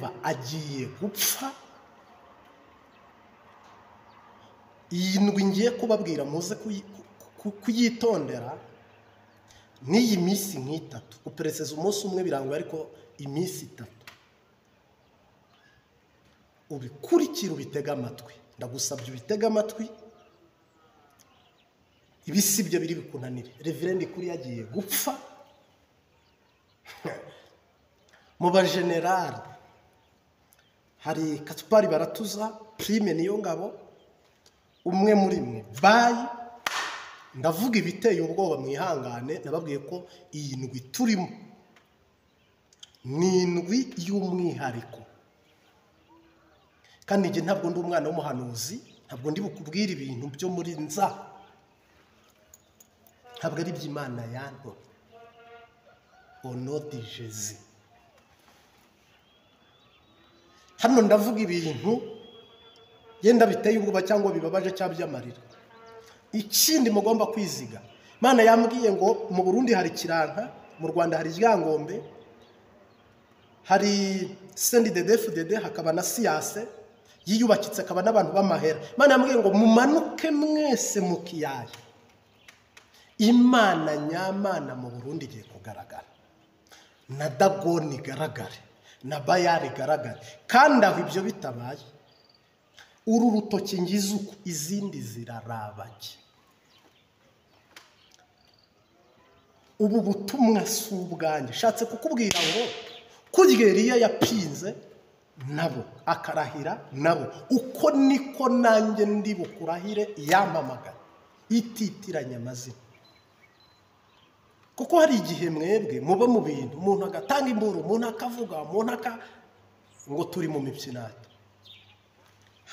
Neva agiye gupfa. Iyi ndwi ngiye kubabwira muze kuyitondera n'iyi minsi nk'itatu. Upereseza umunsi umwe birangwa, ariko iminsi itatu ubikurikira, ubitega amatwi. Ndagusabye ubitega amatwi, ibisibyo biri bikunanire. Reverend Kuri yagiye gupfa. Mu bajenerali hari Katupari Baratuza, Prime niyo ngabo, umwe muri mwe bayi. Ndavuga ibiteye ubwoba, mwihangane. Nababwiye ko iyi ndwi turimo ni indwi y'umwihariko, kandi njye ntabwo ndi umwana w'umuhanuzi, ntabwo ndi bukubwire ibintu byo muri nza, ntabwo ari iby'Imana yanto ono di Jezi. Hano ndavuga ibintu yenda biteye ubwoba cyangwa bibabaje cyangwa by'amarira. Ikindi mugomba kwiziga, Imana yambwiye ngo mu Burundi hari Kiranka, mu Rwanda hari Ryangombe, hari CNDD-FDD, hakaba na Siyase yiyubakitse, akaba n'abantu b'amahera. Imana yambwiye ngo mumanuke mwese mu kiyaya. Imana nyamana mu Burundi igiye kugaragara, na Dagoni igaragare, na Bayari igaragare. Kandi aho ibyo bitabaye, uru rutoki ngize uku, izindi zirarabage. Ubu butumwa si ubwanjye, shatse kukubwira ngo kurya Eliya yapinze nabo akarahira nabo, uko niko nanjye ndi bukurahire yampamagara ititiranya amazina. Kuko hari igihe mwebwe muba mu bintu, umuntu agatanga imburu, umuntu akavuga, umuntu aka ngo turi mu mipyinata.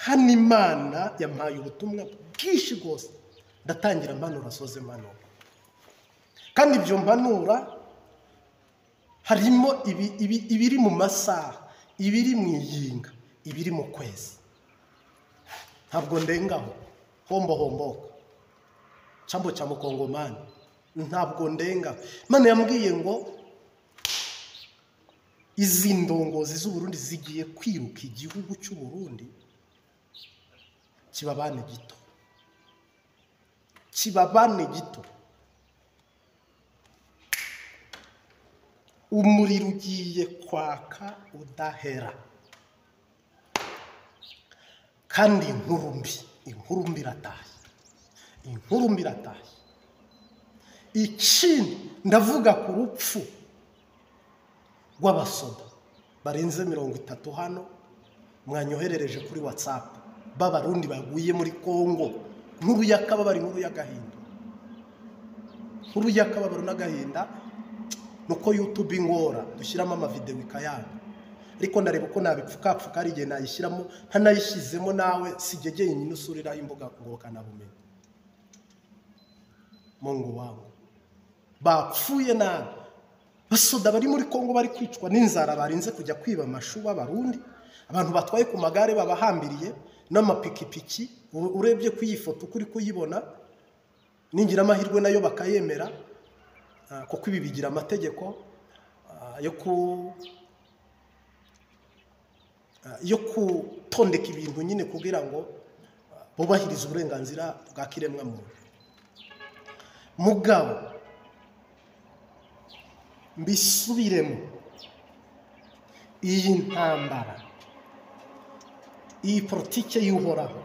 Hano Imana yampaye ubutumwa bwinshi rwose, ndatangira mpanura, soze mpanura. Kandi ibyo mpanura harimo ibiri mu masaha, ibiri mu iyinga, ibiri mu kwezi. Ntabwo ndengaho hombo homboka chambo cha mukongomani, ntabwo ndenga. Imana yambwiye ngo izi ndongozi z'Uburundi zigiye kwiruka igihugu cy'u Burundi kibabane gito, kibabane gito. Umuriro ugiye kwaka udahera, kandi inkuru mbi, inkuru mbi iratashye, inkuru mbi iratashye. Ikindi ndavuga ku rupfu rw'abasoda barenze 30 hano mwanyoherereje kuri WhatsApp, b'Abarundi baguye muri Kongo. Nkuru y'akababaro, inkuru y'agahinda, inkuru y'akababaro n'agahinda. Nuko YouTube ingora dushyiramo amavideo ikayanga, ariko ndareba uko nabipfukapfuka, hari igihe nayishyiramo ntanayishyizemo, nawe sigegeye nyine usurira imbuga ngo kanabumenye. Mungu wangu, bapfuye nabi. Basoda bari muri Kongo bari kwicwa n'inzara, barinze kujya kwiba amashu b'Abarundi. Abantu batwaye ku magare babahambiriye n'amapikipiki. Urebye ku iyi foto uko uri kuyibona, ningira amahirwe nayo bakayemera, kuko ibi bigira amategeko yo kutondeka ibintu nyine kugira ngo bubahirize uburenganzira bwa kiremwamuntu. Mugabo mbisubiremo, iyi ntambara, iyi politike y'Uhoraho,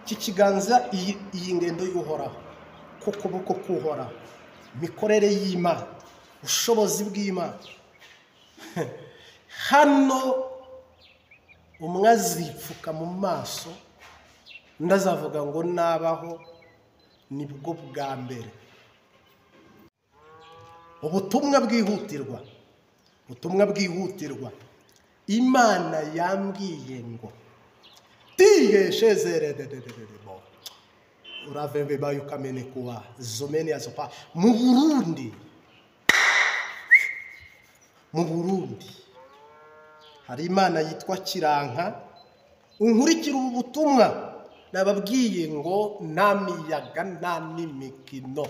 iki kiganza, iyi ngendo y'Uhoraho, ku kuboko k'Uhoraho, imikorere y'Imana, ubushobozi bw'Imana. Hano umwe azipfuka mu maso, undi azavuga ngo nabaho nibwo bwa mbere. Ubutumwa bwihutirwa, ubutumwa bwihutirwa. Imana yambwiye ngo tiyeshezerederederebo uravembe bayo kamene kuwa zomene azopa mu Burundi. Mu Burundi hari Imana yitwa Kiranka. Unkurikira ubu butumwa, nababwiye ngo nta miyaga nta n'imikino,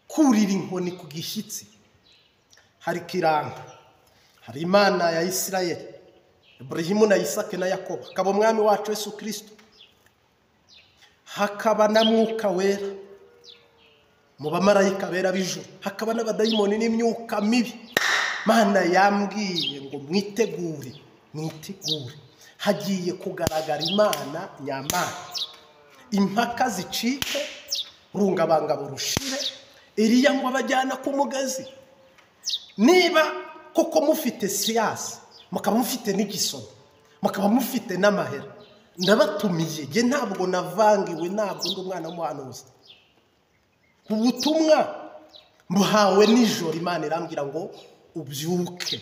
kurira inkoni ku gishyitsi. Hari Kiranka, Hari Imana ya Isirayeli, Iburahimu na Isake na Yakobo, hakaba umwami wacu Yesu Kristo, hakaba na Mwuka Wera mu bamarayika bera b'ijuru, hakaba n'abadayimoni n'imyuka mibi. Mana yambwiye ngo mwitegure, mwitegure, hagiye kugaragara Imana nyamana, impaka zicike, rungabangabo rushire. Eliya ngo abajyana ku mugezi. Niba koko mufite siyasi, mukaba mufite n'igisomo, mukaba mufite n'amahera, ndabatumiye. Njye ntabwo navangiwe, ntabwo ndi umwana w'umuhanuzi. Ubutumwa mbuhawe nijoro, Imana irambwira ngo ubyuke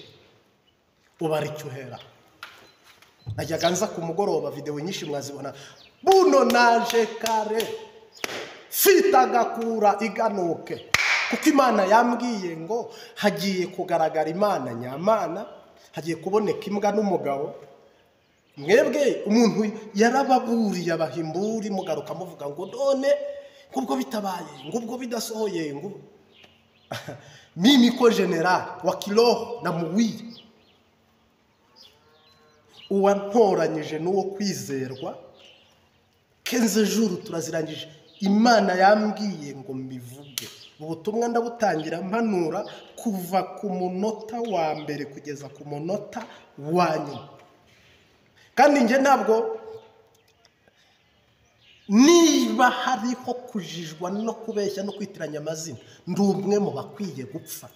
ubare icyo uhera. Najyaga nza ku mugoroba, videwo nyinshi mwazibona. Buno naje kare mfite agakura iganuke, kuko Imana yambwiye ngo hagiye kugaragara Imana nyamana, hagiye kuboneka imbwa n'umugabo. Mwebwe umuntu yarababuriye abahimburi, mugaruka muvuga ngo none ngubwo bitabaye, ngubwo bidasohoye, ngo mimi ko general wa kiroho na muwiri uwantoranyije n'uwo kwizerwa. 15 jours turazirangije. Imana yambwiye ngo mbivuge. Ubutumwa ndabutangira mpanura kuva ku munota wa mbere kugeza ku munota wa nyuma. Kandi njye ntabwo, niba hariho kujijwa no kubeshya no kwitiranya amazina, ndi umwe mu bakwiye gupfa.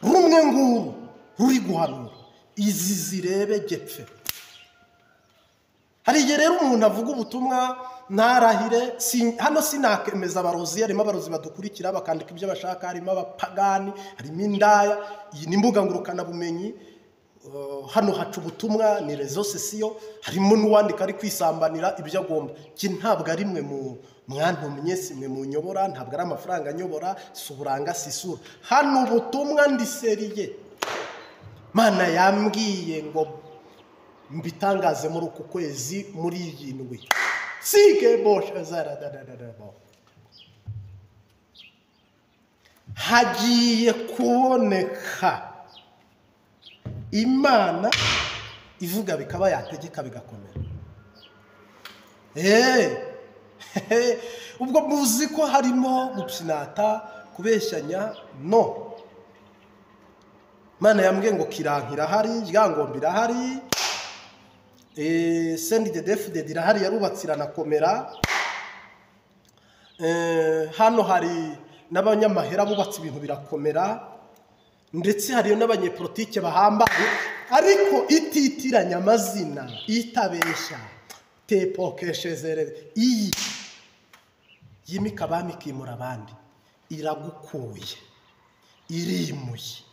Rumwe nguru ruri guhanura izi zirebe gepfe. Hari igihe rero umuntu avuga ubutumwa ntarahire. Hano sinakemeza abarozi, harimo abarozi badukurikira bakandika ibyo bashaka, harimo abapagani, harimo indaya. Iyi ni imbuga ngurukanabumenyi, hano haca ubutumwa, ni rezo sosiyo, harimo n'uwandika ari kwisambanira ibyo agomba. Iki ntabwo ari mwe mu mwantumye, si mwe munyobora, ntabwo ari amafaranga anyobora, si uburanga, si isura. Hano ubutumwa ndiseriye. Mana yambwiye ngo mbitangaze muri uku kwezi, muri iyi ndwi. Sige bosha zaradadadabo. Hagiye kuboneka Imana ivuga bikaba, yategeka bigakomera. Ubwo muzi ko harimo gupsinata, kubeshyanya, no. Mana yambwiye ngo Kiranka irahari, Ryangombe irahari, CNDD-FDD irahari, yarubatse iranakomera. Hano hari n'abanyamahera bubatse ibintu birakomera, ndetse hariyo n'abanyepolitike bahambaye, ariko ititiranya amazina, itabeshya, tepokeshezere, iyi yimika abami ikimura abandi, iragukuye, irimuye,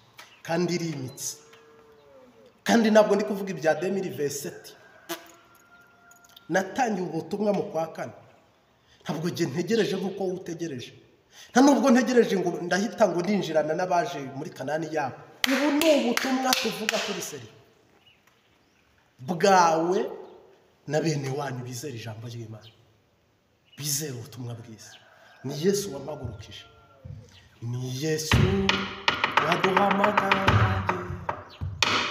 kandi irimitse. Kandi ntabwo ndi kuvuga ibya 2027. Natangiye ubutumwa mu kwa kane. Ntabwo njye ntegereje nk'uko wowe utegereje. Nta nubwo ntegereje ngo ndahita ngo ninjirana n'abaje muri Kanani yabo. Ubu ni ubutumwa tuvuga kuri seri bwawe na bene wanyu bizera ijambo ry'Imana, bizera ubutumwa bwiza. Ni Yesu wampagurukije, ni Yesu waduhamagaye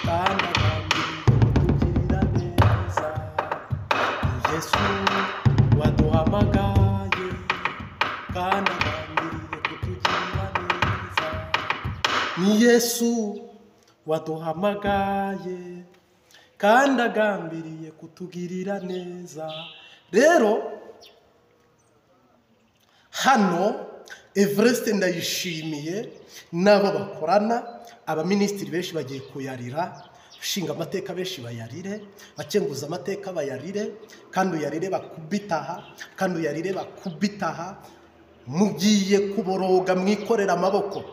kandi agambiriye kutugirira neza. Ni Yesu waduhamagaye kandi agambiriye kutugirira neza. Ni Yesu waduhamagaye kandi agambiriye kutugirira neza. Rero hano Everest ndayishimiye n'abo bakorana, abaminisitiri benshi bagiye kuyarira, abashinga amateka benshi bayarire, abakenguza amateka bayarire, kandi uyarire bakubitaha, kandi uyarire bakubitaha. Mugiye kuboroga mwikorera amaboko.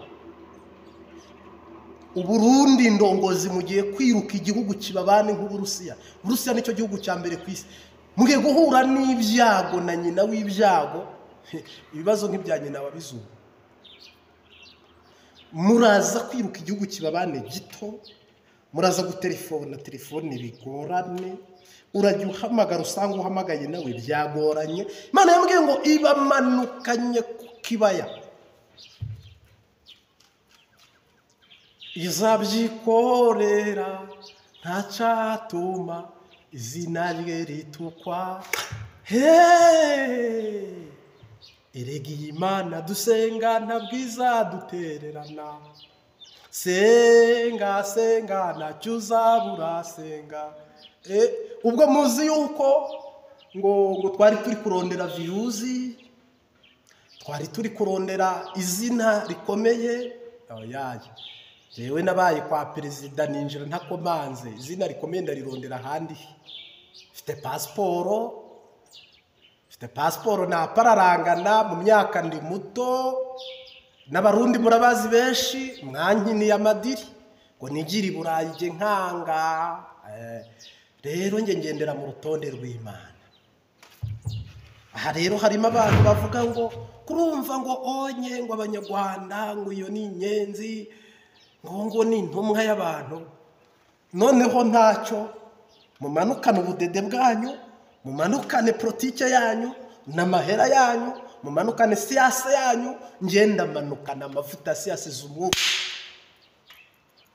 Uburundi indongozi mugiye kwiruka igihugu kibabane nk'Uburusiya. Uburusiya nicyo gihugu cya mbere ku isi. Mugiye guhura n'ibyago na nyina w'ibyago, ibibazo nk'ibya nyina wabizungu. Muraza kwiruka igihugu kibabane gito, muraza gutelefona telefone bigorane, urajya uhamagara usanga uhamagaye nawe byagoranye. Imana yambwiye ngo ibamanukanye ku kibaya, Izabyikorera ntacyatuma izina rye ritukwa. Hey! Erega iyi Mana dusenga ntabwo izadutererana. Senga senga ntacyo uzabura senga. Ubwo muzi yuko ngo twari turi kurondera views, twari turi kurondera izina rikomeye. Oyaye, jewe nabaye kwa perezida ninjira ntakomanze, izina rikomeye ndarirondera ahandi. Mfite pasiporo, napararangana mu myaka ndi muto, n'abarundi murabazi benshi mwankiniye amadiri ngo nigire i Burayi jye nkanga. Rero nge ngendera mu rutonde rw'Imana. Aha rero harimo abantu bavuga ngo kurumva ngo onye ngo abanyarwanda ngo iyo ni inyenzi, ngo ni intumwa y'abantu. Noneho ntacyo, mumanukane ubudede bwanyu, mumanukane politike yanyu n'amahera yanyu, mumanukane siyasa yanyu, ngenda manukana amavuta siyasa z'umwuka.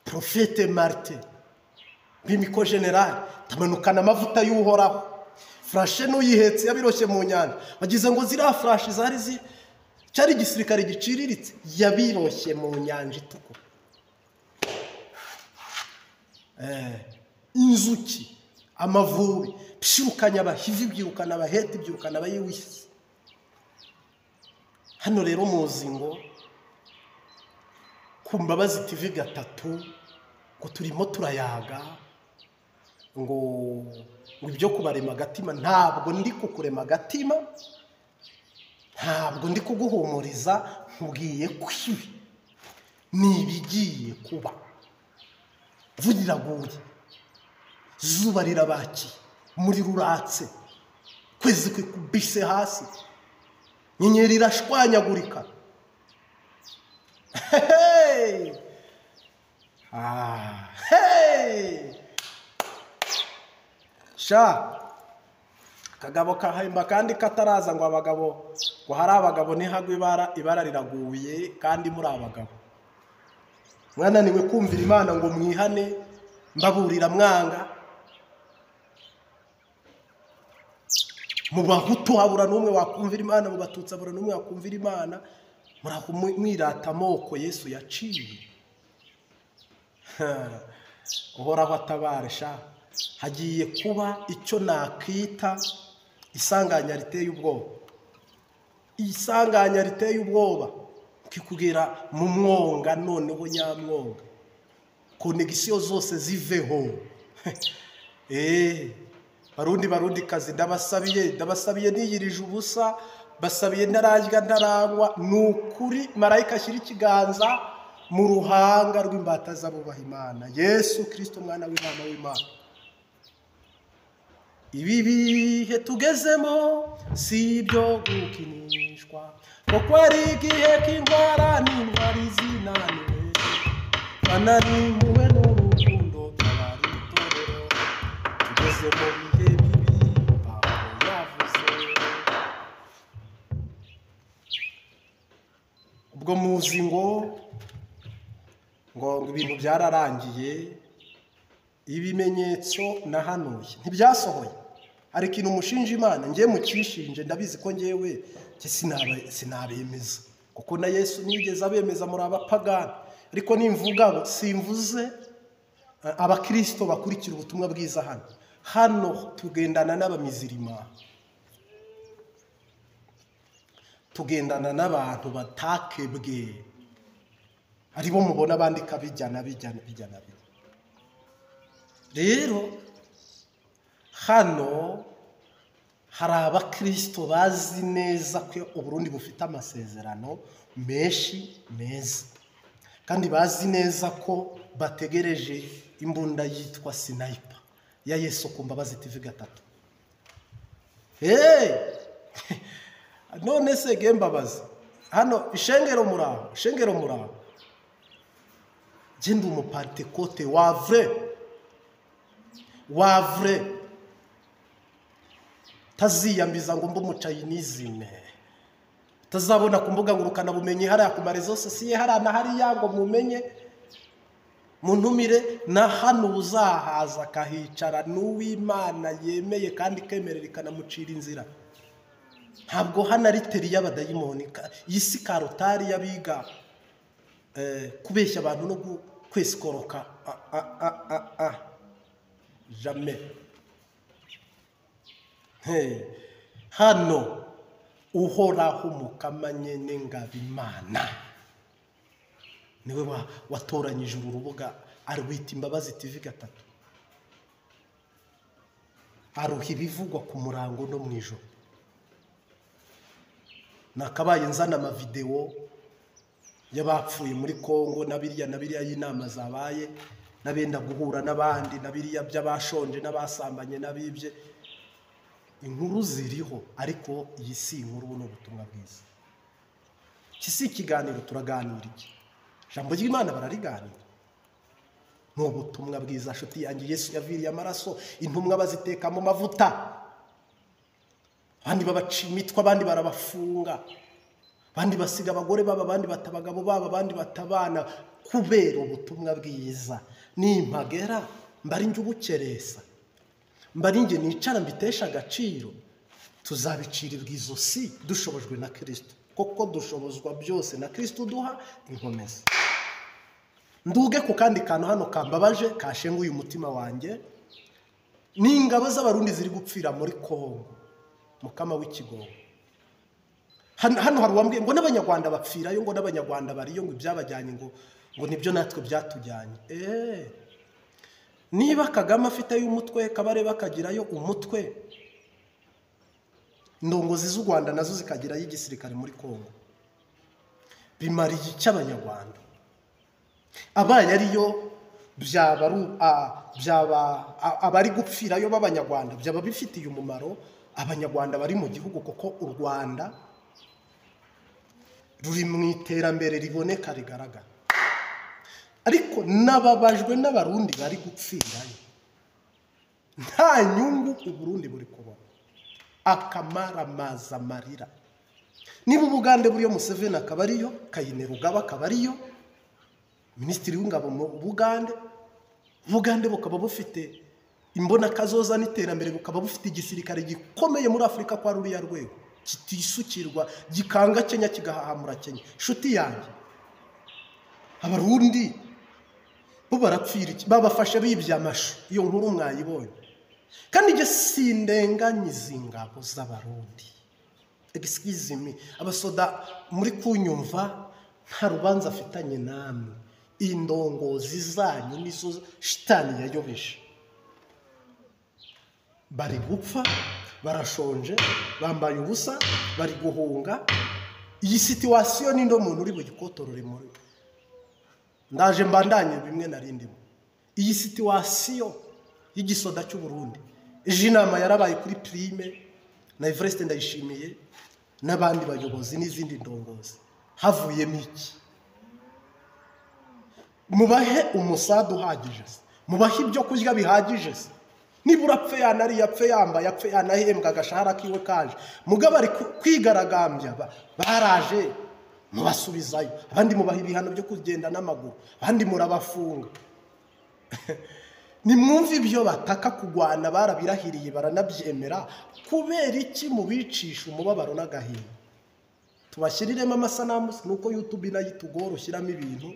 Prophète Martin Bimiko General tamanukana amavuta y'Uhoraho. Flashe n'uyihetse yabiroshye mu nyanja, bagize ngo ziriya flashe zari zi cyari igisirikare giciriritse, yabiroshye mu nyanja itukura. Inzuki, amavubi, byirukanye abahivi, byirukana abaheti, byirukana abayewisi. Hano rero muzi ngo ku Mbabazi TV 3 ngo turimo turayaga ngo ibyo kubarema agatima. Ntabwo ndi kukurema agatima, ntabwo ndi kuguhumuriza, nkubwiye ko ibi ni ibigiye kuba. Imvura iraguye, izuba rirabakiye, umuriro uratse, kwezi kwikubise hasi, inyenyeri irashwanyagurika. Hey! Hey! Sha kagabo kahemba kandi kataraza ngo abagabo ngo hari abagabo ntihagwe ibara riraguye kandi muri abagabo. Mwananiwe kumvira Imana ngo mwihane, mbaburira mwanga. Mu bahutu habura n'umwe wakumvira Imana, mu batutsi habura n'umwe wakumvira Imana. Muraho mwirata amoko Yesu yaciye. Uhoraho atabare sha. Hagiye kuba icyo nakita isanganya riteye ubwoba. Isanganya riteye ubwoba kikugera mu mwonga, noneho nyamwonga konegisiyo zose ziveho. Barundi kazi ndabasabiye niyirije ubusa, basabiye ntararya ntarangwa. Nukuri marayika ashyira ikiganza mu ruhanga rw'imbata z'abubaha Imana, Yesu Kristo mwana w'Imana w'Imana. Ibi bihe tugezemo si ibyo gukinishwa, kuko ari igihe k'indwara n'indwara zinaniwe, bananiwe n'urukundo tabara itorero. Tugeze mu bihe bibi Pawulo yavuze. Ubwo muzi ngo ibintu byararangiye, ibimenyetso nahanuye ntibyasohoye. Hari ikintu umushinja Imana, ngiye mukishinje, ndabizi ko ngewe sinabemeza, kuko na Yesu nigeze abemeza muri abapagani. Ariko nimvuga simvuze abakristo bakurikira ubutumwa bwiza hano. Hano tugendana n'abamizirima, tugendana n'abantu batakebwe, aribo mubona bandika bijyana bijyana bijyana. Rero hano hari abakristo bazi neza ko Uburundi bufite amasezerano menshi meza, kandi bazi neza ko bategereje imbunda yitwa sniper ya Yesu ku Mbabazi TV 3. Hey! None se Mbabazi hano ishengero muraho, ishengero muraho. Je ndi umupantekote wa vrai, wa vrai, taziyambiza ngo mbe umucayinizime, tazabona ku mbuga ngurukana bumenyi hariya ku marezo sosiye hariya na hariya ngo mumenye. Muntumire na hano uzahaza akahicara n'uw'Imana yemeye kandi ikemerera ikanamucira inzira. Ntabwo hano ari teri y'abadayimoni, iyi si karotari y'abiga kubeshya abantu no kwesikoroka. Jamais. Hano uhoraho Mukama nyene Ngabimana niwe watoranyije uru rubuga, arwita Imbabazi TV 3, aruha ibivugwa ku murango no mu ijoro. Nakabaye nzana amavideo y'abapfuye muri Kongo na biriya y'inama zabaye, n'abenda guhura n'abandi, na biriya by'abashonje n'abasambanye n'abibye. Inkuru ziriho, ariko iyi si inkuru, ni ubutumwa bwiza. Iki si ikiganiro, turaganira iki? Ijambo ry'Imana barariganira, ni ubutumwa bwiza. Nshuti yanjye, Yesu yaviriye amaraso intumwa baziteka mu mavuta, abandi babaca imitwe, abandi barabafunga, abandi basiga abagore babo, abandi bata abagabo babo, abandi batabana, kubera ubutumwa bwiza. Nimpagera mbari njye ubukeresa, mbari njye nicara mbitesha agaciro, tuzabicirirwa izosi dushobojwe na Kristo, koko dushobozwa byose na Kristo duha inkomezi. Nduge ku kandi kantu hano kambabaje, kashenguye umutima wanjye, ni ingabo z'Abarundi ziri gupfira muri Kongo, Mukama w'ikigongo. Hano hari uwambwiye ngo n'Abanyarwanda bapfirayo, ngo n'Abanyarwanda bariyo, ngo ibyabajyanye ngo nibyo natwe byatujyanye. Niba Kagame afiteyo umutwe, Kabarebe akagirayo umutwe, indongozi z'u Rwanda nazo zikagirayo igisirikare muri Kongo, bimariye iki Abanyarwanda? Abaye ariyo byaba abari gupfirayo b'Abanyarwanda, byaba bifitiye umumaro Abanyarwanda bari mu gihugu, kuko u Rwanda ruri mu iterambere riboneka rigaragara. Ariko nababajwe n'Abarundi bari gupfirayo, nta nyungu Uburundi buri kubona, akamaramaza amarira. Niba Ubugande buriyo Museveni akaba ariyo, Kainerugaba akaba ariyo minisitiri w'ingabo mu Bugande, Ubugande bukaba bufite imbonakazoza n'iterambere, bukaba bufite igisirikare gikomeye muri Afurika kwa ruriya rwego, kitisukirwa, gikanga Kenya, kigahahamura Kenya. Nshuti yanjye, Abarundi bo barapfira iki? Babafashe bibye amashu, iyo nkuru mwayibonye. Kandi njye sindenganyiza ingabo z'Abarundi, excuse me, abasoda muri kunyumva, nta rubanza afitanye namwe, indongozi zanyu nizo shitani yayobeje. Bari gupfa, barashonje, bambaye ubusa, bari guhunga. Iyi situation ni ndo muntu uri bugikotorore muri. Ndaje mbandanye bimwe narindimo. Iyi situation y'igisoda cy'u Burundi, ejo inama yarabaye kuri Prime na Everest Ndayishimiye n'abandi bayobozi n'izindi ndongozi, havuyemo iki? Mubahe umusada uhagije se, mubahe ibyo kurya bihagije se. Nibura apfe yanariye, apfe yambaye, apfe yanahembwa agashahara kiwe kaje, mugabo ari kwigaragambya, baraje mubasubizayo, abandi mubaha ibihano byo kugenda n'amaguru, abandi murabafunga. Nimwumve ibyo bataka kugwana, barabirahiriye baranabyemera, kubera iki mubicisha umubabaro n'agahinda? Tubashyiriremo amasanamu, nuko YouTube nayo itugora ushyiramo ibintu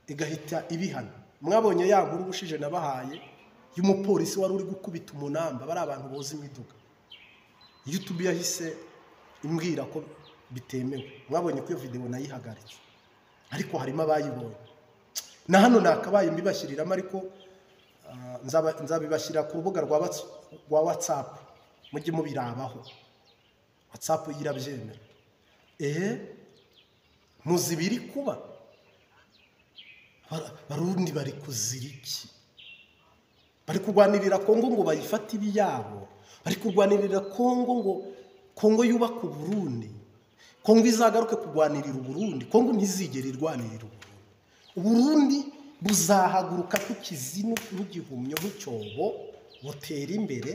igahita ibihana. Mwabonye ya nkuru ubushije nabahaye y'umupolisi wari uri gukubita umunamba, bari abantu boza imiduga. YouTube yahise imbwira ko bitemewe. Mwabonye ko iyo video nayihagaritse, ariko harimo abayibonye. Na hano nakabaye mbibashyiriramo, ariko nzabibashyira ku rubuga rwa WhatsApp, mujye mubirabaho. WhatsApp irabyemera. Muzibiri kuba Barundi bari kuzira iki? Bari kurwanirira Kongo ngo bayifate ibiyabo, bari kurwanirira Kongo ngo Kongo yubake Uburundi, Kongo izagaruke kurwanirira Uburundi. Kongo ntizigera irwanirira Uburundi. Uburundi buzahaguruka nk'ikizinu n'igihumyo nk'icyobo, butera imbere,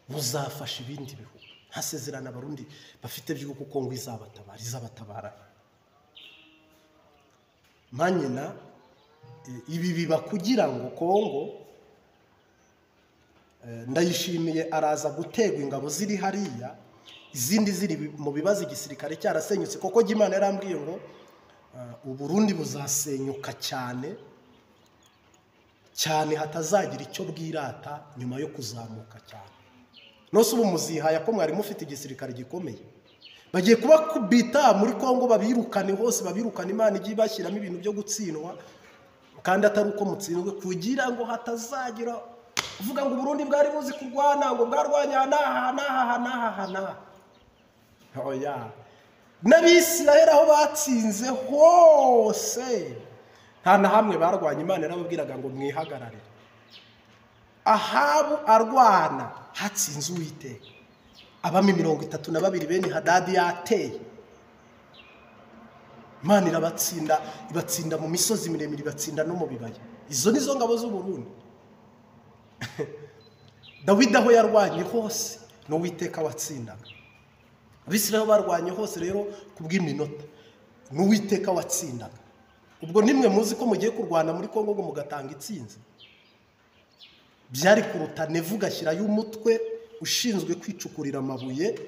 buzafasha ibindi bihugu. Ntasezerano Abarundi bafite by'uko Kongo izabatabara, izabatabara. Manyina ibi biba kugira ngo Kongo, Ndayishimiye araza gutegwa ingabo ziri hariya, izindi ziri mu bibazo, igisirikare cyarasenyutse. Koko Imana yarambwiye ngo Uburundi buzasenyuka cyane cyane, hatazagira icyo bwirata nyuma yo kuzamuka cyane. Nose ubu muzihaya ko mwari mufite igisirikare gikomeye, bagiye kubakubita muri Kongo, babirukane hose, babirukane. Imana igiye bashyiramo ibintu byo gutsindwa, kandi atari uko mutsinzwe, kugira ngo hatazagira uvuga ngo Uburundi bwari buzi kurwana, ngo bwarwanya n'aha n'aha n'aha n'aha. Oya, n'Abisiraheli aho batsinze hose nta na hamwe barwanya. Imana yarababwiraga ngo mwihagararire. Ahabu arwana hatsinze Uwiteka. Abami 32 bene Hadadi yateye, Imana irabatsinda, ibatsinda mu misozi miremire, ibatsinda no mu bibaya. Izo nizo ngabo z'Uburundi. Dawidi aho yarwanye hose n'Uwiteka watsindaga. Abisiraheli barwanye hose rero kubw'iminota n'Uwiteka watsindaga. Ubwo nimwe muzi ko mugiye kurwana muri Kongo ngo mugatanga itsinzi, byari kuruta Nevu ugashyirayo umutwe ushinzwe kwicukurira amabuye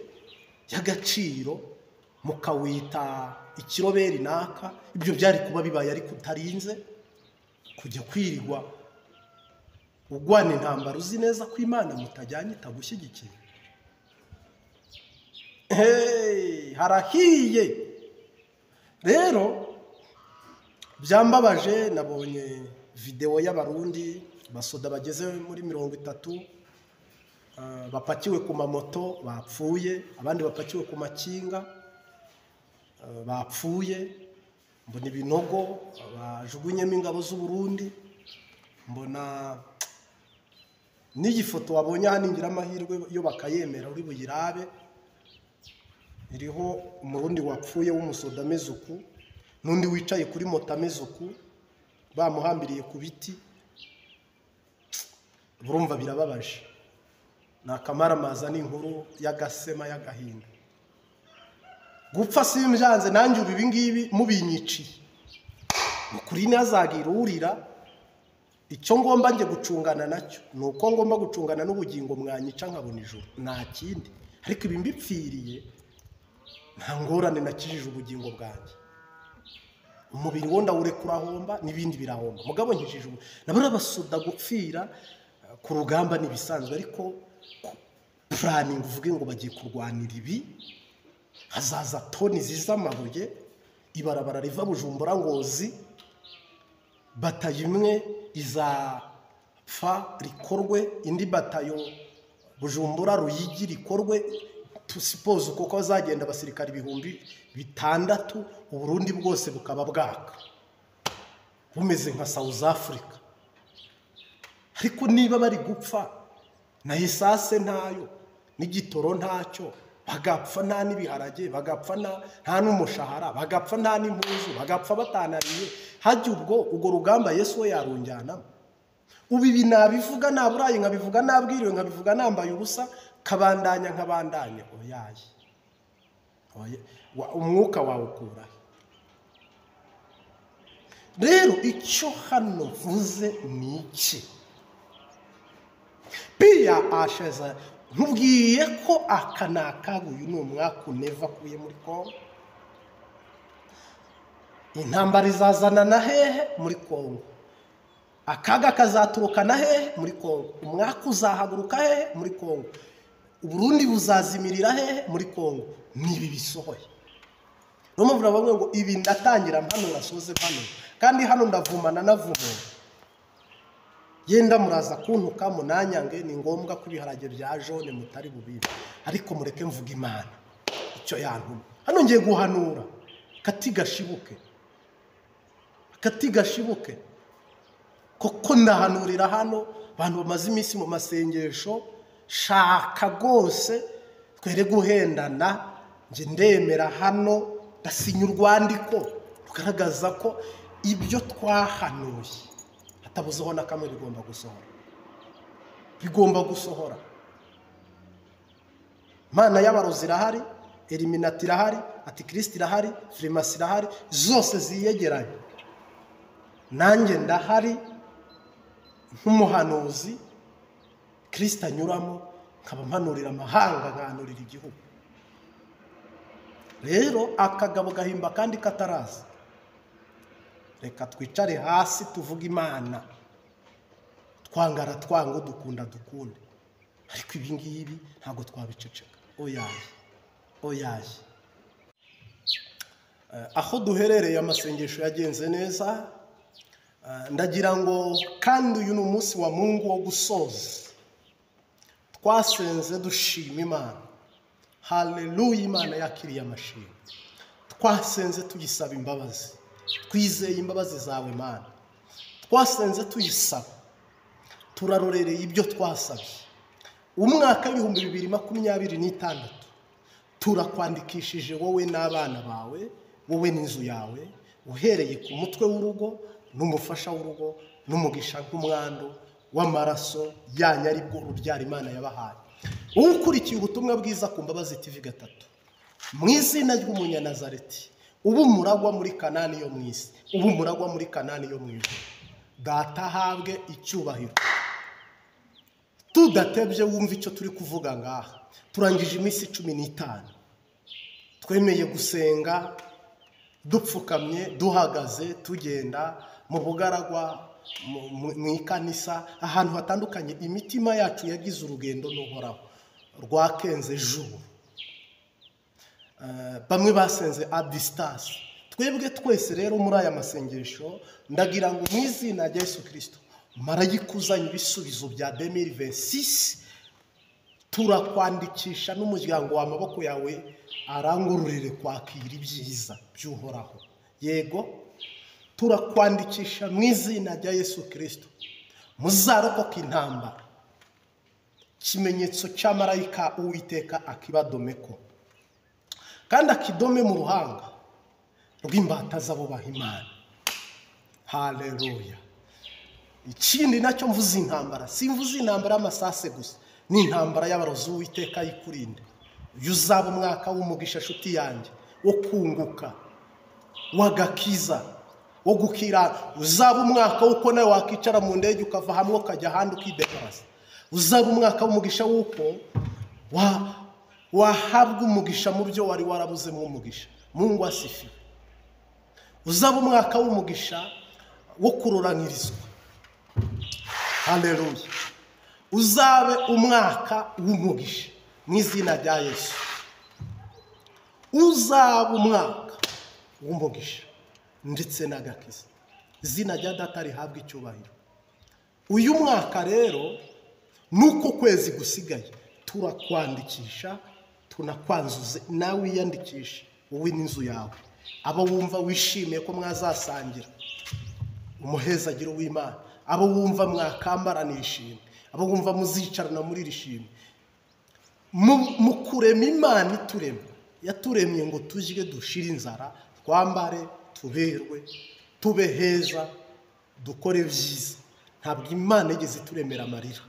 y'agaciro mukawita ikiroberi naka. Ibyo byari kuba bibaye, ariko utarinze kujya kwirirwa ugwana intambara uzi neza ko Imana mutajyanye itagushyigikiye. Harahiye rero. Byambabaje, nabonye videwo y'Abarundi basoda bageze muri 30 bapakiwe ku mamoto bapfuye, abandi bapakiwe ku makinga bapfuye. Mbona ibinogo bajugunyemo ingabo z'Uburundi. Mbona n'iyi foto wabonye hano, ingira amahirwe yo bakayemera uri buyirabe, iriho Umurundi wapfuye w'umusoda ameze uku, n'undi wicaye kuri moto ameze uku, bamuhambiriye ku biti. Burumva birababaje, ni akamaramaza, n'inkuru y'agasema y'agahinda. Gupfa simbyanze nanjye, ubu ibi ngibi mubinyiciye ukuri ntazagira urira. Icyo ngomba njye gucungana nacyo ni uko ngomba gucungana n'ubugingo, mwanyica nkabona ijuru, nta kindi. Ariko ibi mbipfiriye nta ngorane, nakijije ubugingo bwanjye. Umubiri wo ndawureka urahomba n'ibindi birahomba, mugabo nkijije ubu. Nabona abasoda gupfira ku rugamba n'ibisanzwe, ariko puraningi uvuge ngo bagiye kurwanira ibi, hazaza toni z'amabuye, ibarabara riva Bujumbura Ngozi, batayo imwe izapfa rikorwe, indi batayo Bujumbura Ruyigi rikorwe. Tusipoze kuko bazagenda abasirikari 6000, Uburundi bwose bukaba bwaka bumeze nka South Africa. Ariko niba bari gupfa na esase ntayo n'igitoro ntacyo, bagapfa nta n'ibiharage, bagapfa nta n'umushahara, bagapfa nta n'impuzu, bagapfa batanariye, hajya ubwo urwo rugamba Yesu we yarunjyanamo. Ubu ibi nabivuga naburaye, nkabivuga nabwiriwe, nkabivuga nambaye ubusa, kabandanya nkabandanya. Oyaye, umwuka wawe ukurahe? Rero icyo hano mvuze ni iki? Pia asheza nkubwiye ko aka ni akaga. Uyu ni umwaka uneva akuye muri Kongo. Intambara izazana na hehe? Muri Kongo. Akaga kazaturuka na hehe? Muri Kongo. Umwaka uzahaguruka hehe? Muri Kongo. Uburundi buzazimirira hehe? Muri Kongo. Nibi bisohoye. Niyo mpamvu navuga ngo ibi ndatangira mpanura, soze mpanura, kandi hano ndavumana navumura. Yenda muraza kuntuka munanyange, ni ngombwa ko ibiharage bya jone mutari bubibe, ariko mureke mvuga Imana icyo yantuma. Hano ngiye guhanura kati gashibuke, kati gashibuke, koko ndahanurira hano abantu bamaze iminsi mu masengesho. Shaka rwose twere guhendana, nge ndemera hano ndasinya urwandiko rugaragaza ko ibyo twahanuye hatabuzeho na kamwe bigomba gusohora, bigomba gusohora. Imana y'abarozi irahari, Eliminati irahari, Antikristo irahari, Firimasi irahari, zose ziyegeranye. Nanjye ndahari nk'umuhanuzi Kristo anyuramo, nkaba mpanurira amahanga, nkahanurira igihugu. Rero akagabo gahimba kandi kataraza. Reka twicare hasi tuvuge Imana, twangara twanga, dukunda dukunde, ariko ibi ngibi ntabwo twabiceceka. Oyaye, oyaye. Aho duherereye amasengesho yagenze neza. Ndagira ngo kandi uyu ni umunsi wa Mungu wo gusoza. Twasenze dushima Imana. Haleluya, Imana yakiriye amashimwe. Twasenze tuyisaba imbabazi, twizeye imbabazi zawe Mana. Twasenze tuyisaba, turarorereye ibyo twasabye. Umwaka 2026 turakwandikishije wowe n'abana bawe, wowe n'inzu yawe, uhereye ku mutwe w'urugo n'umufasha w'urugo n'umugisha nk'umwandu w'amaraso yanyu, aribwo urubyaro Imana yabahaye. Ukurikiye ubutumwa bwiza ku Mbabazi TV 3, mu izina ry'Umunyanazareti, ubu muragwa muri Kanani yo mu isi, ubu muragwa muri Kanani yo mu ijuru, Data ahabwe icyubahiro. Tudatebye wumva icyo turi kuvuga ngaha. Turangije iminsi 15 twemeye gusenga dupfukamye, duhagaze, tugenda mu bugaragwa, mu ikanisa, ahantu hatandukanye. Imitima yacu yagize urugendo n'Uhoraho rwakenze juru. Bamwe basenze a distance. Twebwe twese rero muri aya masengesho, ndagira ngo mu izina rya Yesu Kristo, marayika uzanye ibisubizo bya 2026, turakwandikisha n'umuryango w'amaboko yawe arangururire kwakira ibyiza by'Uhoraho. Yego, turakwandikisha mu izina rya Yesu Kristo, muzarokoka intambara. Ikimenyetso cya marayika Uwiteka akibadomeko, kandi akidome mu ruhanga rw'imbata z'abubaha Imana. Haleluya. Ikindi nacyo mvuze intambara, simvuze intambara y'amasase gusa, ni intambara y'abarozi. Uwiteka yikurinde. Uyu uzaba umwaka w'umugisha nshuti yanjye, wo kunguka, w'agakiza, wo gukira. Uzaba umwaka w'uko nawe wakicara mu ndege ukava hamwe ukajya ahandi ukidekarasa. Uzaba umwaka w'umugisha w'uko wahabwa umugisha mu byo wari warabuzemo umugisha. Mungu asifiwe. Uzaba umwaka w'umugisha wo kuroranyirizwa. Haleluya. Uzabe umwaka w'umugisha mu izina rya Yesu. Uzaba umwaka w'umugisha ndetse n'agakiza. Izina rya Data rihabwa icyubahiro. Uyu mwaka rero nuko kwezi gusigaye, turakwandikisha, tunakwanzuze, nawe wiyandikishe wowe n'inzu yawe. Abo wumva wishimiye ko mwazasangira umuhezagiro w'Imana, abo wumva mwakambarana ishimwe, abo wumva muzicarana muri iri shimwe. Mu kurema Imana iturema, yaturemye ngo tujye dushire inzara, twambare, tuberwe, tube heza, dukore byiza. Ntabwo Imana igeze ituremera amarira,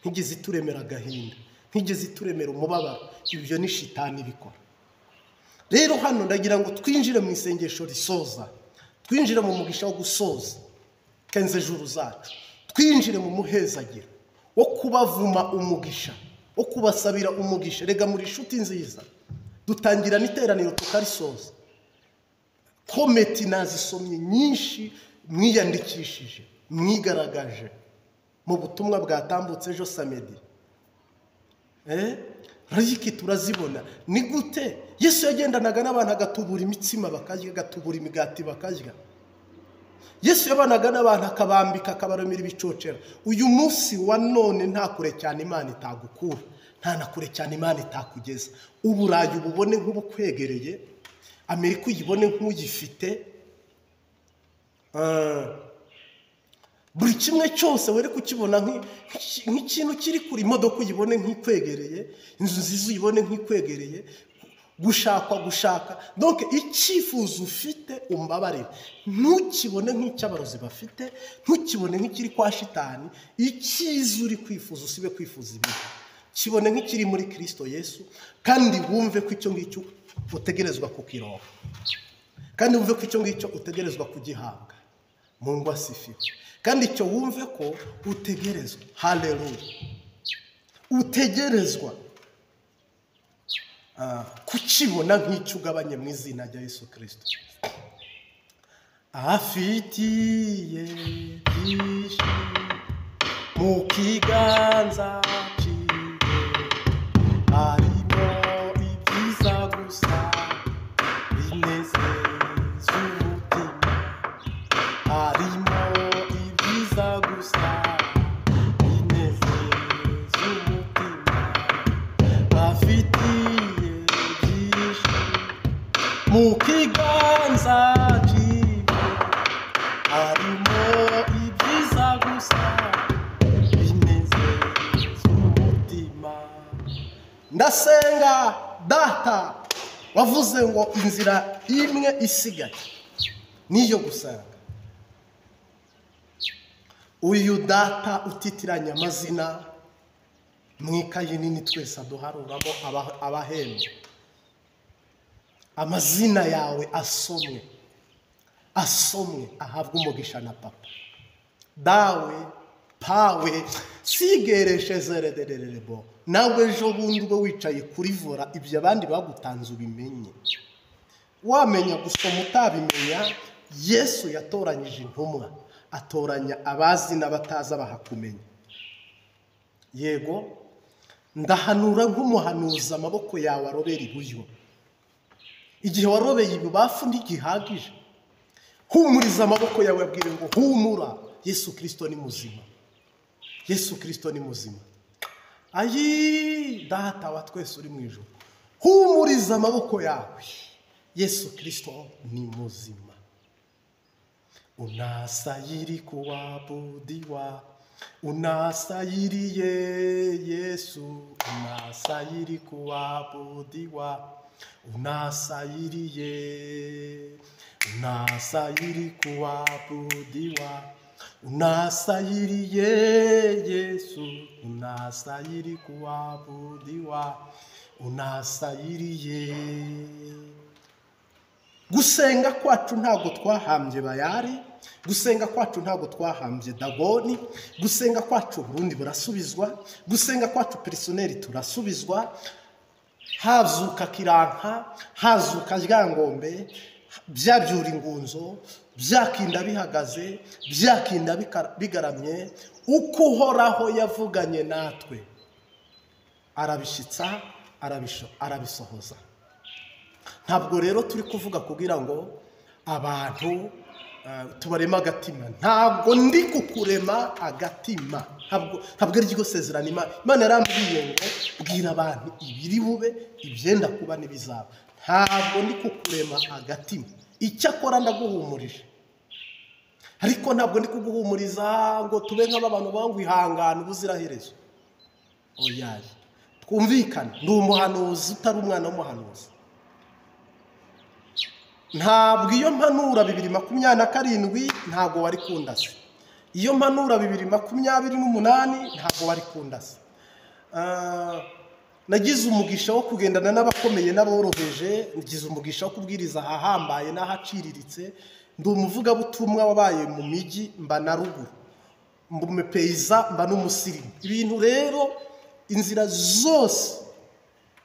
ntigeze ituremera agahinda, ntigeze ituremera umubabaro. Ibyo ni shitani ibikora. Rero hano ndagira ngo twinjire mu isengesho risoza, twinjire mu mugisha wo gusoza kenze juru zacu, twinjire mu muhezagiro wo kubavuma umugisha, wo kubasabira umugisha. Rega muri inshuti nziza, dutangira n'iteraniro tukarisoza. Kometi nazisomye nyinshi mwiyandikishije, mwigaragaje mu butumwa bwatambutse ejo samedi. Rayiki turazibona. Ni gute Yesu yagendanaga n'abantu agatubura imitsima bakarya, agatubura imigati bakarya. Yesu yabanaga n'abantu akabambika, akabaremera ibicocera. Uyu munsi wa none nta kure cyane Imana itagukura, nta na kure cyane Imana itakugeza. Uburayi ububone nk'ubukwegereye, Amerika uyibone nk'uyifite, buri kimwe cyose were kukibona nk'ikintu kiri kure. Imodoka uyibone nk'ikwegereye, inzu nziza uyibone nk'ikwegereye, gushakwa gushaka. Donc icyifuzo ufite umbabarire, ntukibone nk'icy'abarozi bafite, ntukibone nk'ikiri kwa shitani. Icyiza uri kwifuza usibe kwifuza ibibi, kibone nk'ikiri muri Kristo Yesu, kandi wumve ko icyo ngicyo utegerezwa kukironka, kandi wumve ko icyo ngicyo utegerezwa kugihabwa. Mungu asifiwe. Kandi icyo wumve ko utegerezwa. Haleluya. Utegerezwa kukibona nk'icyo ugabanye mu izina rya Yesu Kristo. Afitiye byinshi mu kiganza cyiwe, harimo ibyiza gusa binezeza umutima, harimo ibyiza gusa binezeza umutima, afitiye byinshi mu kiganza cyiwe, harimo ibyiza gusa binezeza umutima. Ndasenga data wavuze ngo inzira imwe isigaye niyo gusenga. Uyu data utitiranya amazina mu ikayi nini twese aduharuramo abahembe, amazina yawe asomwe, asomwe ahabwe umugisha na papa dawe pawe sigereshe zeredererebo. Nawe ejo bundi ubwo wicaye kuri vora ibyo abandi bagutanze ubimenye. Wamenya gusoma utabimenya, Yesu yatoranyije intumwa, atoranya abazi n'abatazi abahakumenya. Yego, ndahanura nk'umuhanuzi amaboko yawe arobera iburyo. Igihe warobeye ibubafu ntigihagije. Humuriza amaboko yawe abwire ngo humura, Yesu Kristo ni muzima. Yesu Kristo ni muzima. Ayi data wa twese uri mu ijuru, humuriza amaboko yawe, Yesu Kristo ni muzima. Unastahili kuabudiwa, unastahili Yesu, unastahili kuabudiwa, unastahili, unastahili kuabudiwa, unastahili Yesu, unastahili kuabudiwa, unastahili. Gusenga kwacu ntabwo twahambye Bayari, gusenga kwacu ntabwo twahambye Dagoni, gusenga kwacu Burundi burasubizwa, gusenga kwacu personeri turasubizwa, hazuka Kiranka, hazuka Ryangombe, byabyura ingunzo, byakinda bihagaze, byakinda bigaramye. Uko Uhoraho yavuganye natwe arabishitsa, arabisohoza. Ntabwo rero turi kuvuga kugira ngo abantu tubarema agatima. Ntabwo ndi kukurema agatima, ntabwo ari ryo sezerano Imana. Imana yarambwiye ngo bwira abantu ibiri bube, ibyenda kuba n'ibizaba. Ntabwo ndi kukurema agatima, icyakora ndaguhumurije. Ariko ntabwo ndi kuguhumuriza ngo tube nk'abantu bangwa ihangana ubuziraherezo. Oyaye, twumvikane, ndi umuhanuzi utari umwana w'umuhanuzi. Ntabwo iyo mpanura 2027 ntabwo wari kundasa. Iyo mpanura 2028 ntabwo wari kundasa. Nagize umugisha wo kugendana n'abakomeye n'aboroheje, nagize umugisha wo kubwiriza ahahambaye n'ahaciriritse. Ndi umuvugabutumwa wabaye mu mijyi mba na ruguru, mba umupeyiza mba n'umusirimu. Ibintu rero inzira zose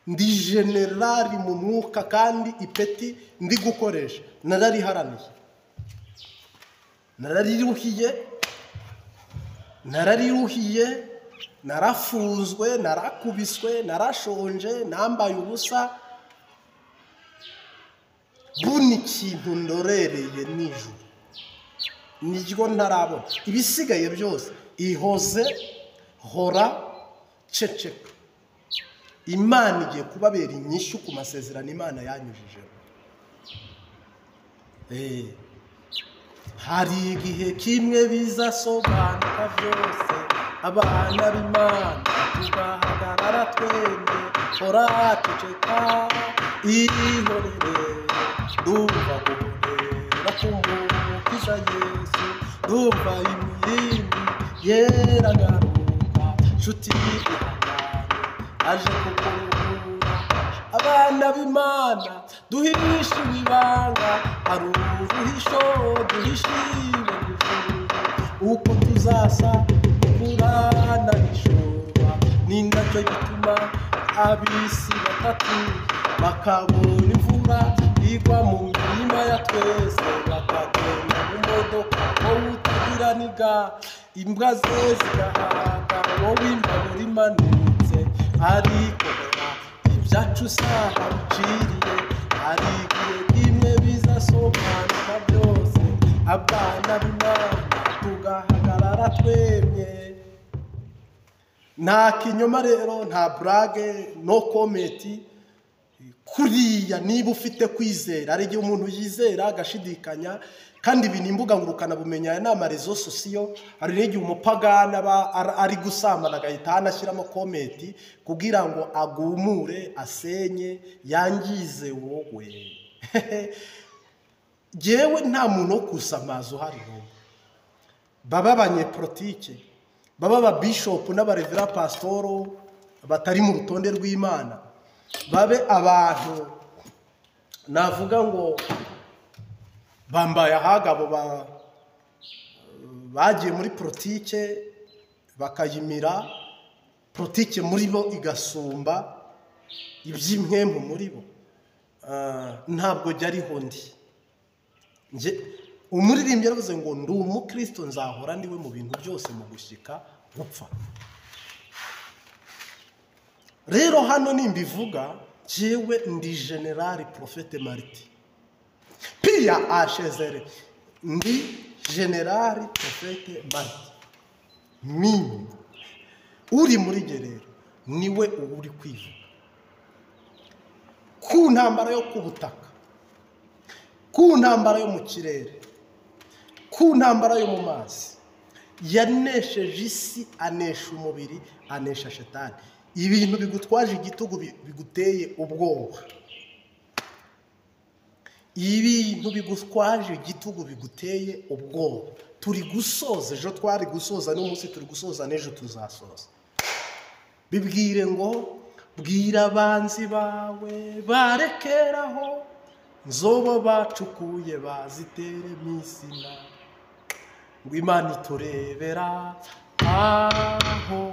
ndi generali mu mwuka, kandi ipeti ndi gukoresha narariharaniye, narariruhiye, narafunzwe, narakubiswe, narashonje, nambaye ubusa. Buni kintu ndorereye nijoro niryo ntarabona. Ibisigaye byose ihoze, hora, ceceka. Imana igiye kubabera inyishu ku masezerano Imana yanyujijeho. Hari igihe kimwe bizasobanuka byose, abana b'Imana tugahagarara twemye, hora ceceka, ihorere, ndumva guhorera k'Umukiza Yesu, ndumva imirindi yeragaruka, nshuti ihangane aje kukuruhura. Abana b'Imana duhishiwe ibanga, hari uruhisho duhishiwe. Uko tuzasa kuranahishurwa, ni nacyo gituma ab'isi batatu bakabona imvura igwa mu mirima ya twese, bakagenda mu modoka wowe utagira niga, imbwa ze zigahaga wowe imbabura imanutse. Ariko ibyacu saha biciriye, hari igihe kimwe bizasobanuka byose, abana b'Imana tugahagarara twemye. Nta kinyoma rero, nta burage, no kometi kuriya. Niba ufite kwizera, hari igihe umuntu yizera agashidikanya, kandi ibi ni imbuga ngurukanabumenyi, aya ni amarezo sosiyo. Hari n'igihe umupagani aba ari gusambana agahita anashyiramo kometi kugira ngo agumure, asenye, yangize wowe. Yewe nta muntu wo kusamaza uhari n'umwe, baba abanyepolitike, baba ababishopu n'abarevera pasitoro batari mu rutonde rw'Imana, babe abantu navuga ngo bambaye ahagabo bagiye muri politike bakayimira, politike muri bo igasumba iby'impwemu muri bo. Ntabwo jya ariho ndi. Umuririmbyi yaravuze ngo ndi umukristo, nzahora ndiwe mu bintu byose mu gushyika gupfa. Rero hano nimbivuga, jewe ndi generali Profete Mariti Pia ashezere, ndi generali Profete Mariti. Mimi uri muri gerero niwe uba uri kwivuga ku ntambara yo ku butaka, ku ntambara yo mu kirere, ku ntambara yo mu mazi. Yanesheje isi, anesha umubiri, anesha shetani. Ibintu bigutwaje igitugu biguteye ubwoba, ibintu bigutwaje igitugu biguteye ubwoba. Turi gusoza, ejo twari gusoza, n'umunsi turi gusoza, n'ejo tuzasoza. Bibwire ngo bwira abanzi bawe barekeraho, nzobo bacukuye bazitere misina, ngo Imana iturebera aho,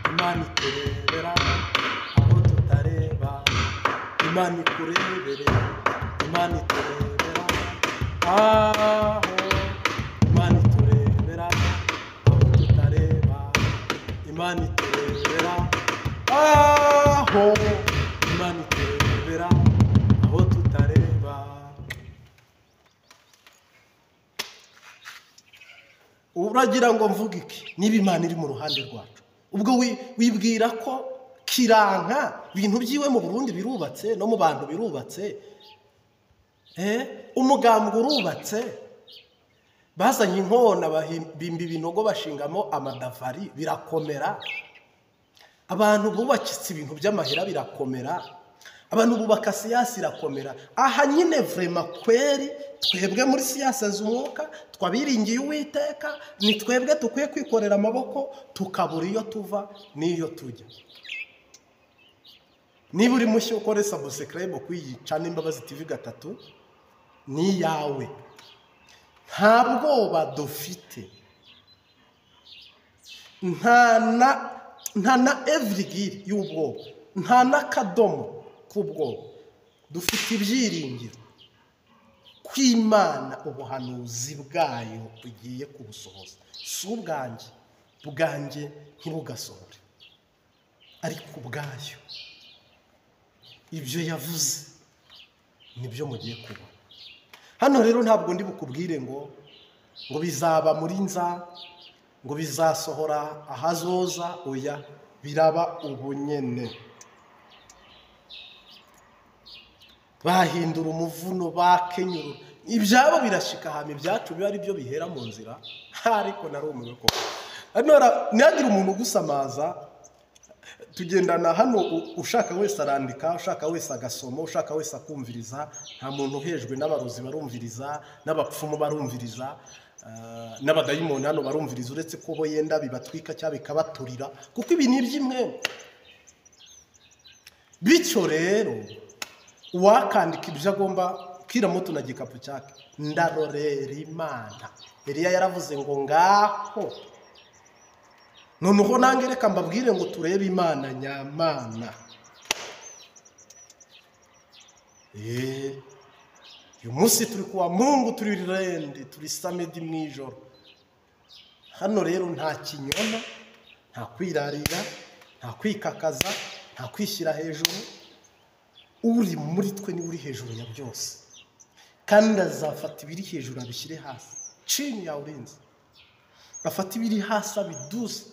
Imana iturebera aho tutareba, Imana ikurebere, Imana iturebera aho, Imana iturebera aho tutareba, Imana iturebera aho, Imana iturebera aho tutareba. Uragira ngo mvuge iki niba Imana iri mu ruhande rwacu? Ubwo wibwira ko kiranka ibintu byiwe mu Burundi birubatse, no mu bantu birubatse, umugambwe urubatse, bazanye inkona bimba ibinogo bashingamo amadavari birakomera, abantu bubakitse ibintu by'amahera birakomera, abantu bubaka siyasi irakomera. Aha nyine vrema kweri twebwe muri siyasa z'umwuka twabiringiye Uwiteka, ni twebwe dukwiye kwikorera amaboko tukabura iyo tuva n'iyo tujya. Niba uri mushya ukore subscribe kuyica n'Imbabazi TV 3 ni yawe. Nta bwoba dufite, nta na everigiri y'ubwoba, nta n'akadomo k'ubwoba. Dufite ibyiringiro kw'Imana ubuhanuzi bwayo bugiye kubusohoza. Si ubwanjye, bwanjye ntibugasohore, ariko ubwayo ibyo yavuze nibyo mugiye kubona. Hano rero ntabwo ndi bukubwire ngo bizaba muri nza, ngo bizasohora ahazoza, oya, biraba ubunyene. Bahindura umuvuno, bakenyura ibyabo birashika hama ibyacu biba ari byo bihera mu nzira. Ariko narumiwe koko. Ntihagire umuntu ugusamaza. Tugendana hano, ushaka wese arandika, ushaka wese agasoma, ushaka wese akumviriza. Nta muntu uhejwe n'abarozi barumviriza, n'abapfumu barumviriza, n'abadayimoni hano barumviriza, uretse ko bo yenda bibatwika cyangwa bikabaturira, kuko ibi ni iby'imwe. Bityo rero uwakandika ibyo agomba Kila mtu na gikapu chake. Ndarorera Imana. Eliya yaravuze ngo ngaho. Noneho nange reka mbabwire ngo turebe Imana nyamana. Uyu munsi turi kuwa Mungu, turi rende, turi samedi mwijoro. Hano rero nta kinyoma, nta kwirarira, nta kwikakaza, nta kwishyira hejuru. Uri muri twe ni uri hejuru ya byose, kandi azafata ibiri hejuru abishyire hasi. Chini ya ulinzi, afata ibiri hasi abiduze,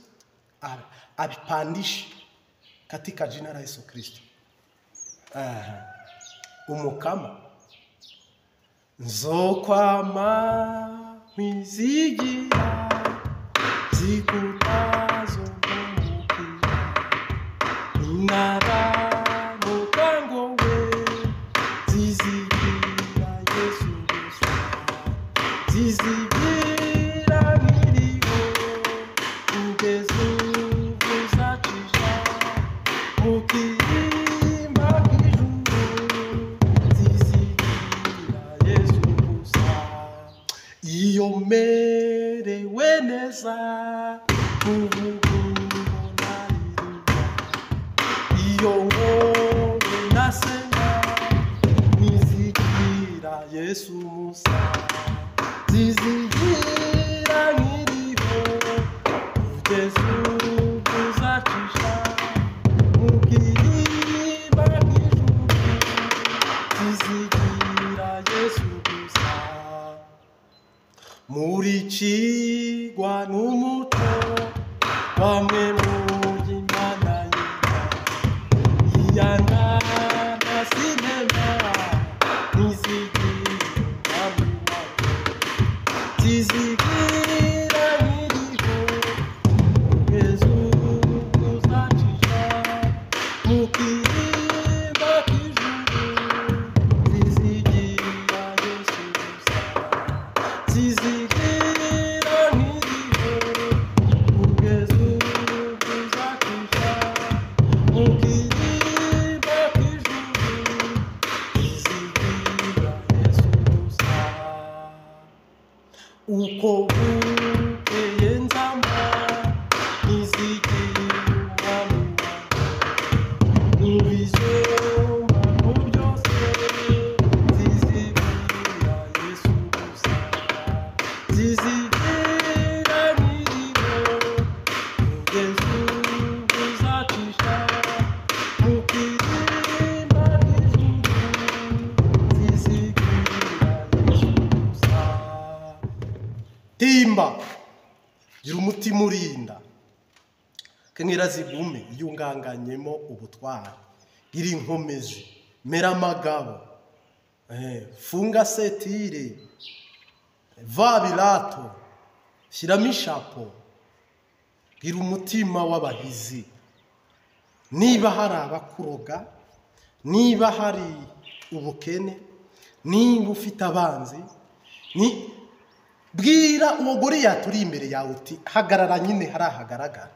abipandishe katika jina la Yesu Kristo. Umukama nzokwama mwizigira zikutazo mukira inara mukango we zizigira Yesu gusa zizigira nkiriho kugeza ubwo uzacisha mu kirimba bw'ijuru zizigira Yesu gusa. Iyo merewe neza ubugingo naririmba, iyo wowe nasenga nizigira Yesu musa zizigira nkiriho kugeza ubwo uzacisha mu kirimba bw'ijuru zizigira Yesu gusa. Muri cigwa n'umuco bamwe mu Imana yera iyangana sinema nizigira umwami wacu zizigira nkiriho kugeza ubwo uzacisha mu kirimba bw'ijuru zizigira Yesu gusa zizigira nkiriho kugeza ubwo uzacisha mu kirimba bw'ijuru zizigira Yesu gusa. Uko bukeye nzamba nizigira umwami wanjye mu bizomba mu byose zizigira Yesu gusa zizigira nkiriho kugeza ubwo uzacisha mu kirimba bw'ijuru zizigira Yesu gusa. Timba, gira umutima urinda, kenyera zigume iyo unganganyemo ubutwari, gira inkomezi, mera amagabo, funga setire, va birato, shyiramo ishapo, gira umutima w'abahizi. Niba hari abakuroga, niba hari ubukene, niba ufite abanzi, ni bwira uwo Goliyati uri imbere yawe uti hagarara nyine hari ahagaragara,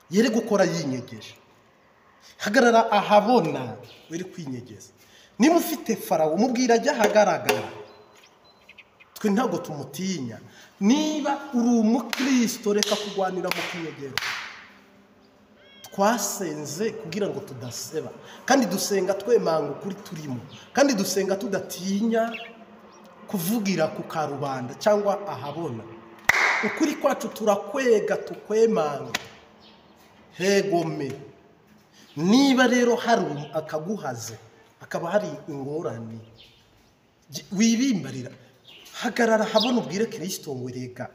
yere gukora yinyegeje, hagarara ahabona were kwinyegeza. Niba ufite Farawo mubwira ajya ahagaragara, twe ntabwo tumutinya. Niba uri umukristo reka kurwanira mu kinyegero. Twasenze kugira ngo tudaseba, kandi dusenga twemanga ukuri turimo, kandi dusenga tudatinya kuvugira ku karubanda cyangwa ahabona. Ukuri kwacu turakwega tukwemanga hegome. Niba rero hari akaguhaze, akaba hari ingorane, wibimbarira, hagarara habona ubwire Kristo ngo reka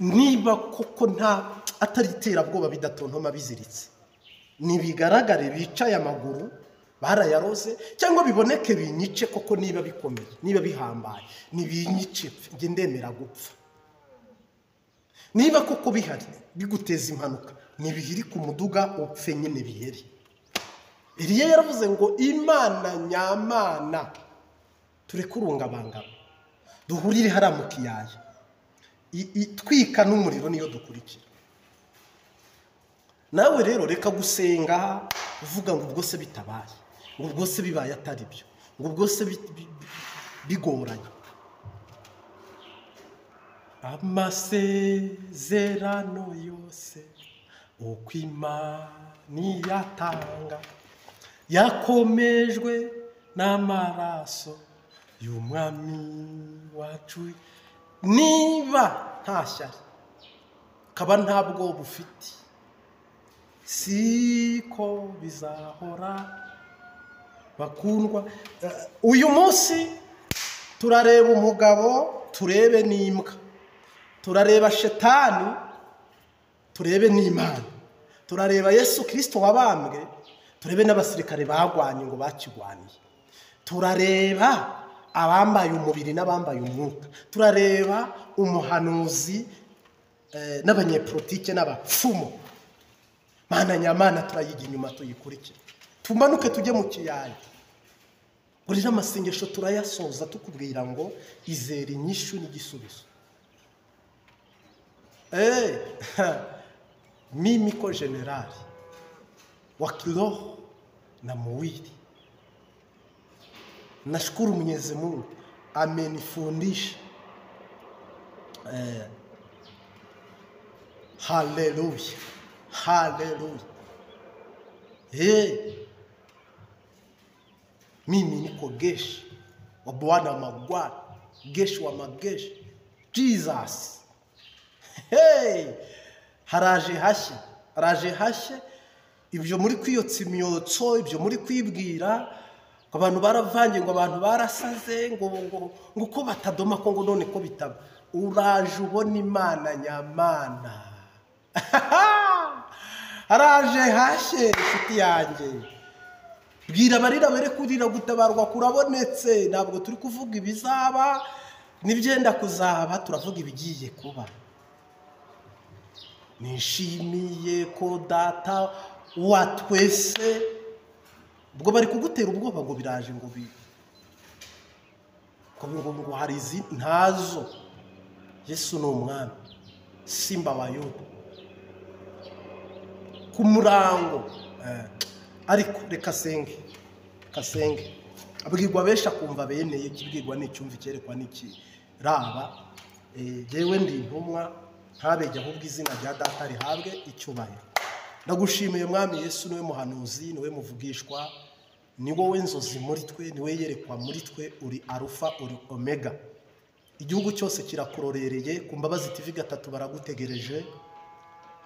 niba koko nta atari iterabwoba bidatontoma biziritse, nibigaragare bicaye amaguru barayaroze, cyangwa biboneke binyice koko niba bikomeye, niba bihambaye, nibinyice nge ndemera gupfa. Niba koko bihari biguteza impanuka, nibihiri ku muduga upfe nyine biheri. Eliya yaravuze ngo Imana nyamana, tureke urungabangabo, duhurire hariya mu kiyaya, itwika n'umuriro niyo dukurikira. Nawe rero reka gusenga uvuga ngo ubwo se bitabaye, ngo ubwo se bibaye atari byo, Ngo ubwo se bigoranye. Amasezerano yose uko Imana iyatanga yakomejwe n'amaraso y'umwami wacu. Niba nta shyari kaba nta bwoba ufite, siko bizahora bakundwa. Uyu munsi turareba umugabo, turebe n'imbwa, turareba shetani, turebe n'Imana, turareba Yesu Kristo wabambwe, turebe n'abasirikare bagwanye ngo bakigwaniye, turareba abambaye umubiri n'abambaye umwuka, turareba umuhanuzi n'abanyepolitike n'abapfumu. Mana nyamana turayiga inyuma tuyikurikire, tumanuke tujye mu kiyaya. Buri amasengesho turayasoza tukubwira ngo izere inyishu n'igisubizo. Mimi ko generali wa kiroho na mwili, nashukuru Mwenyezi Mungu amenifundisha. Haleluya, haleluya. Mimi niko geshi wa Bwana wa mabwana, geshi wa mageshi, Jesus. Hey, haraje hashye, haraje hashye. Ibyo muri kwiyotsa imyotso, ibyo muri kwibwira ngo abantu baravange, ngo abantu barasaze, ngo ngo ngo ko batadoma ko ngo none ko bitaba. Uraje ubona Imana nyamana. Haraje hashye inshuti yanjye. Bwira abarira bere kurira, gutabarwa kurabonetse. Ntabwo turi kuvuga ibizaba n'ibyenda kuzaba, turavuga ibigiye kuba. Nishimiye ko data wa twese. Ubwo bari kugutera ubwoba ngo biraje, ngo ngo hari izi ntazo. Yesu ni umwami, Simba wa Yuda ku murango. Ariko reka senge, kasenge. Abwirwa benshi akumva beneye, kibwirwa n'icyumva icyerekwa n'ikiraba. Jewe ndi intumwa ntabejya, ahubwo izina rya data rihabwe icyubahiro. Ndagushimiye mwami Yesu, niwe muhanuzi, niwe muvugishwa, ni wowe nzozi muri twe, niwe yerekwa muri twe. Uri Alpha, uri Omega. Igihugu cyose kirakurorereye. Ku Mbabazi TV 3 baragutegereje,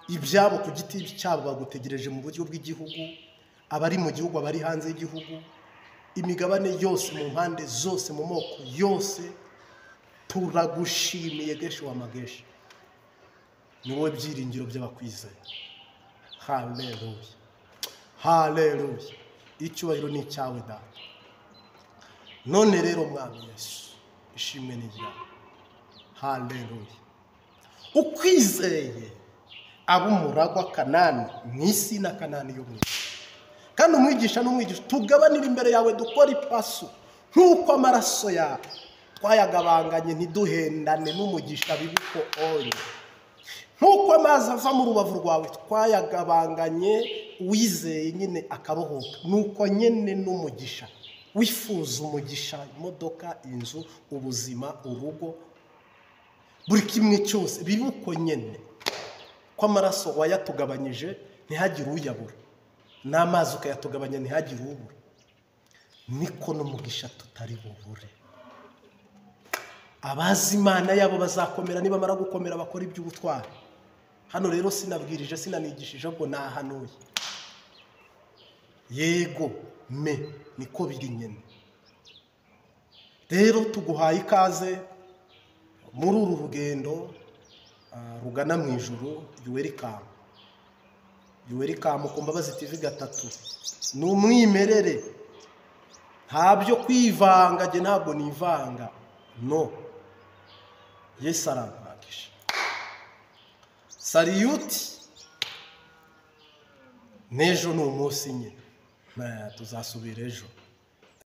ibyabo ku giti cyabo bagutegereje mu buryo bw'igihugu, abari mu gihugu, abari hanze y'igihugu, imigabane yose, mu mpande zose, mu moko yose. Turagushimiye geshi wa mageshi, ni wowe byiringiro by'abakwizeye. Haleluya, haleluya. Icyubahiro ni icyawe data. None rero mwami Yesu, ishimwe ni ryawe. Haleluya. Ukwizeye abo umuragwa Kanani mu isi na Kanani yo mu isi, kandi umwigisha n'umwigisha tugabanira imbere yawe, dukora ipasu nk'uko amaraso yawe twayagabanganye, ntiduhendane n'umugisha bibuko onye. Nk'uko amazi ava mu rubavu rwawe twayagabanganye, wizeye nyine akabohoka, nuko nyine n'umugisha wifuza umugisha, imodoka, inzu, ubuzima, urugo, buri kimwe cyose bibuko nyine ko amaraso wayatugabanyije ntihagire uyabura, n'amazi ukayatugabanya ntihagire ubura, niko n'umugisha tutari bubure. Abazi Imana yabo bazakomera, nibamara gukomera bakora iby'ubutwari. Hano rero sinabwirije, sinanigishije, ahubwo nahanuye. Yego me niko biri nyene. Rero tuguhaye ikaze muri uru rugendo rugana mu ijuru. Welcome, welcome ku Mbabazi TV 3. Ni umwimerere, nta byo kwivanga, jye ntabwo nivanga. No, Yesu arampagije. Sariyuti n'ejo ni umunsi nyine, tuzasubira ejo.